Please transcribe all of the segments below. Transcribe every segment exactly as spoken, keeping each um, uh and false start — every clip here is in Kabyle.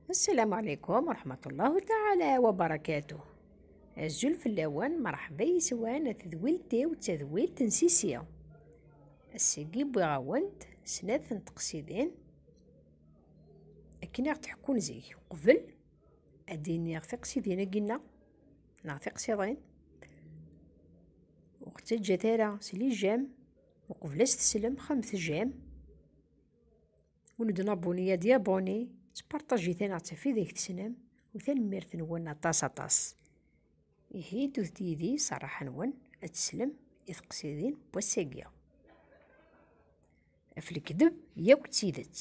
السلام عليكم ورحمة الله تعالى وبركاته. Azul fell-awen, merḥba yes-wen, a tedwilt-iw d tadwilt n Sisi. Ass-agi wwiɣ-awen-d snat n teqsidin akken i ɣ-d-ḥekkun zik. Uqbel ad d-iniɣ tiqsidin-agi-nneɣ neɣ tiqsiḍin, ur ɣ-ttaǧǧat ara s les j'aime, uqbel ad s-teslem xemt j'aime. Win ur d-nabuni ad yabuni, ttparṭajit-aneɣ ɣef wid ay tessnem, u tanemmirt-nwen aṭas aṭas. Ihi ddut-d yid-i s rraḥa-nwen ad teslem i teqsidin n wass-agi. Ɣef lekdeb yakk d tidet.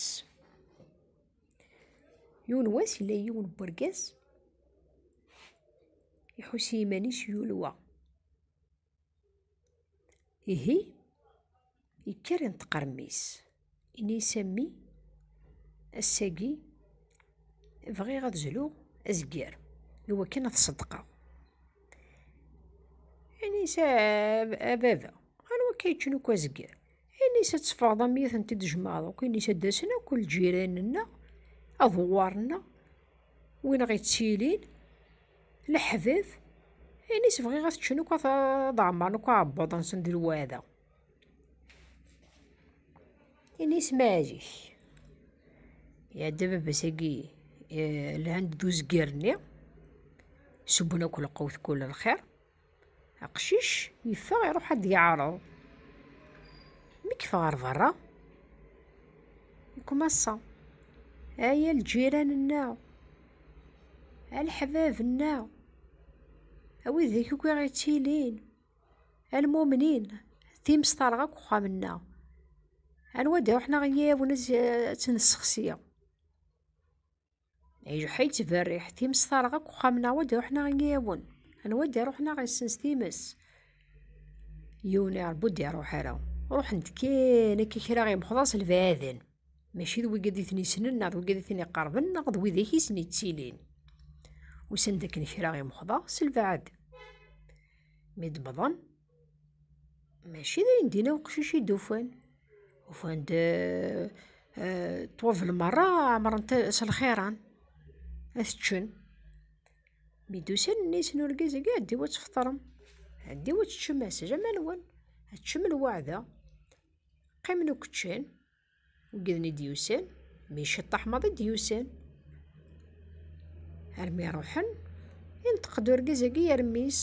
Yiwen wass yella yiwen n wergaz iḥuss i yiman-is yulwa. Ihi, yekker inṭeq ɣer mmi-s, ini-as: "A mmi, ass-agi bɣiɣ ad zluɣ azger i wakken ad t-ṣeddqeɣ." Ini-as: "A, a baba, anwa akka yeččen akk azger?" Ini-as: "Ad teffɣeḍ a mmi, ad tent-id-tjemɛeḍ akk." Ini-as: "Ad d-asen akk lǧiran-nneɣ, aḍewwar-nneɣ, win ɣ-yettilin, leḥbab." Ini-as: "Bɣiɣ ad t-ččen akk, ad, ad ɛemmren akk aɛebbuḍ-nsen di lweɛda." Ini-as: "Maɛlic." Iɛedda baba-s-agi, eh, lhan-d d uzger-nni, subben akk lqut kul lxir. Aqcic yeffeɣ iruḥ ad d-yeɛreḍ. Mi yeffeɣ ɣer berra, yekkumaṣṣa: "Ay a lǧiran-nneɣ, a leḥbab-nneɣ, a widak akk i ɣ-yettilin, a lmumnin, timesṭareɣ akk uxxam-nneɣ. Anwa ad iruḥen a ɣ-yiɛiwen ad, ad tt-nessexsi?" Ijeḥḥa yettberriḥ: "Timesṭareɣ akk uxxam-nneɣ, wa d-iruḥen a ɣ-yiɛiwen? Anwa d-iruḥen a ɣ-yessens times?" Yiwen iɛerb ur d-iruḥ ara. Ruḥen-d kan akka kra imexḍa s lbeɛden. Mačči d wigad i ten-issnen, neɣ d wigad i ten-iqerben, neɣ d widak i sen-ittilin. Usan-d akken kra imexḍa s lbeɛd. Mi d-wwḍen, mačči d ayen dinna uqcic i d-ufan. Ufan-d, eh, eh, ṭwabel merra ɛemrent s lxiran. Ad t-ččen. Mi d-usan, nni-asen urgaz-agi: "Ɛeddiw ad tfeṭrem. Ɛeddiw ad teččem ass jaman-nwen. Ad teččem lweɛda." Qqimen akk ččan. Wigiden i d-yusan, mi ceṭṭaḥ maḍi d-yusan. Armi ruḥen, inṭeq-d urgaz-agi ar mmi-s.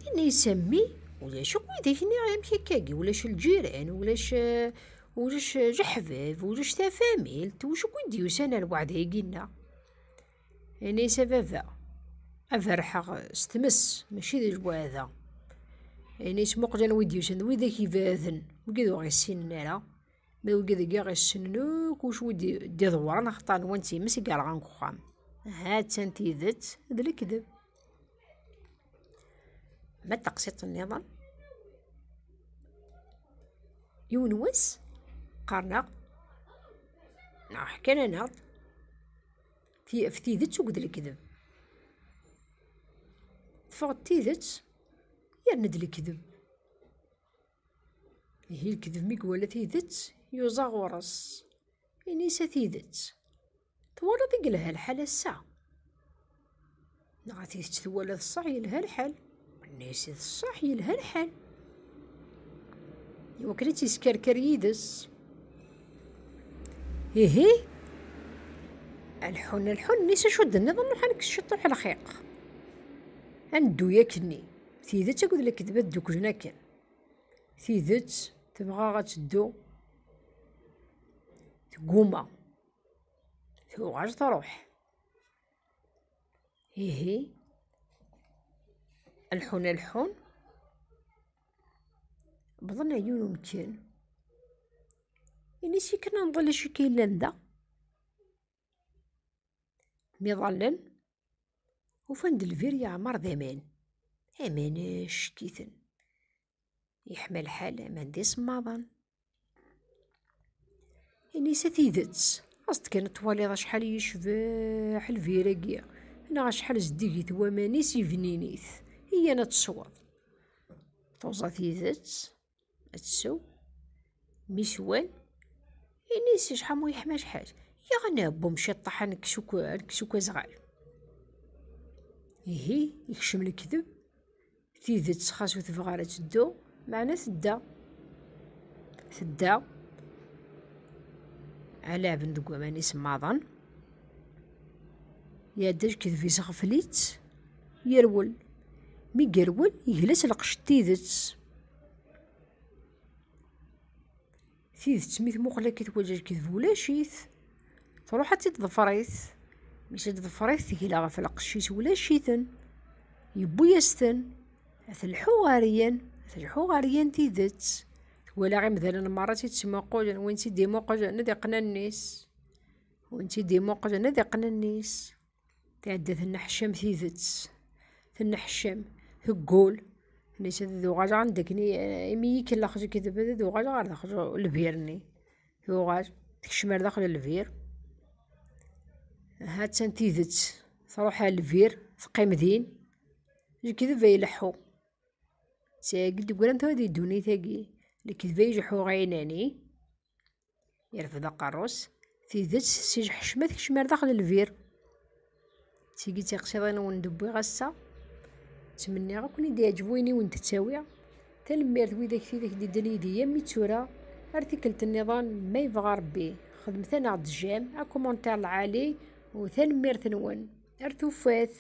Ini-as: "A mmi, ulac akk widak-nni amek akkagi, ulac lǧiran, ulac, eh, ulac, eh, leḥbab, ulac tafamilt, wacu akk i d-yusan ar lweɛda-agi-nneɣ?" Ini-as: "A baba, ad berrḥeɣ s tmes, mačči d lweɛda." Ini-as: "Muqel anwa i d-yusan, d widak ibaden, wigid ur ɣ-issinen ara. Ma d wigid-agi ɣ-issnen akk wacu i d-, d-iḍewwren, axaṭer nwan d times i yerɣan deg uxxam." Ha-tt-an tidet d lekdeb. Ma d taqsiṭ nniḍen, yiwen wass qqaren-aɣ, neɣ ḥkan-aneɣ-d, ti-, ɣef tidet akked lekdeb. Teffeɣ-d tidet, yerna-d lekdeb. Ihi lekdeb mi iwala tidet, yuẓa ɣur-s. Ini-as: "A tidet, twalaḍ i yelha lḥal ass-a?" Neɣ: "A tidet twalaḍ ṣṣeḥ yelha lḥal?" Ini-as: "D ṣṣeḥ yelha lḥal." Iwakken ad tt-yeskerker yid-s. Ihi, alḥun, alḥun, nni-as: "Acu d-tenniḍ? Nruḥ ad nekkes ciṭuḥ lxiq. Ad neddu yakkenni. Tidet akked lekdeb ad dduklen akken." Tidet tebɣa ad teddu, tegguma, tuɣal truḥ. Ihi, alḥun, alḥun, wwḍen ar yiwen umkan. Ini-as: "Yakan ad nḍil acu akka yellan da?" Mi ḍallen, ufan-d lbir yeɛmer d aman. Aman, eh, ccek-iten. Yeḥma lḥal, aman d isemmaḍen. Ini-as: "A tidet, aẓ-d kan ad twaliḍ acḥal yecbeḥ lbir-agi, neɣ acḥal zeddigit waman-is, ibnin-it. Iyyan ad tesweḍ." Tuẓa tidet, ad tsew. Mi swan, ini-as: "Acḥal mu yeḥma acḥal." Yaɣ ad nɛebbu mciṭṭaḥ, ad nekkes akk, ad nekkes akk azɣal. Ihi, ikcem lekdeb. Tidet xas ur tebɣi ara ad teddu, meɛna tedda. Tedda. Ɛla ɛben deg waman isemmaḍen. Iɛedda lkedb-is ɣef-itt, yerwel. Mi yerwel, yegla s lqecc n tidet. Tidet mi tmuqel akka twala lkedb ulac-it. Truḥ ad tt-id-ḍefrit. Mi tt-id-ḍefrit tegla ɣef lqecc-is ulac-iten. Yewwi-yas-ten. Ad telḥu ɣer-yan, ad telḥu ɣer-yan tidet. Twala imdanen merra tt-id-ttmuqulen, win tt-id-imuqlen ad iqqen allen-is. Win tt-id-imuqlen ad iqqen allen-is. Tɛedda tenneḥcam tidet. Tenneḥcam. Teggul. Tenna-yas ad uɣaleɣ anda akken i, imi i kellex lekdeb, ad uɣaleɣ ɣer daxel lbir-nni. Tuɣal. Tekcem ar daxel lbir. Ha-tt-an tidet. Truḥ ar lbir. Teqqim din. Lekdeb ay ileḥḥu. D tagi i d-yeggran tura di ddunit-agi. Lekdeb ay ileḥḥu ɣaynani. Yerfed aqerru-s. Tidet si lḥecma tekcem ar daxel lbir. D tigi d tiqsiḍin-nwen d-wwiɣ ass-a. Ttmenniɣ ad ken-id-yeɛǧeb wayen i wen-d-ttawiɣ. Tanemmirt widak tidak d-iddan yid-i yammi d tura. Ar tikkelt nniḍen, ma yebɣa Rebbi. Xedmet-aneɣ-d j'aime, akumunṭir lɛali, u tanemmirt-nwen. Ar tufat.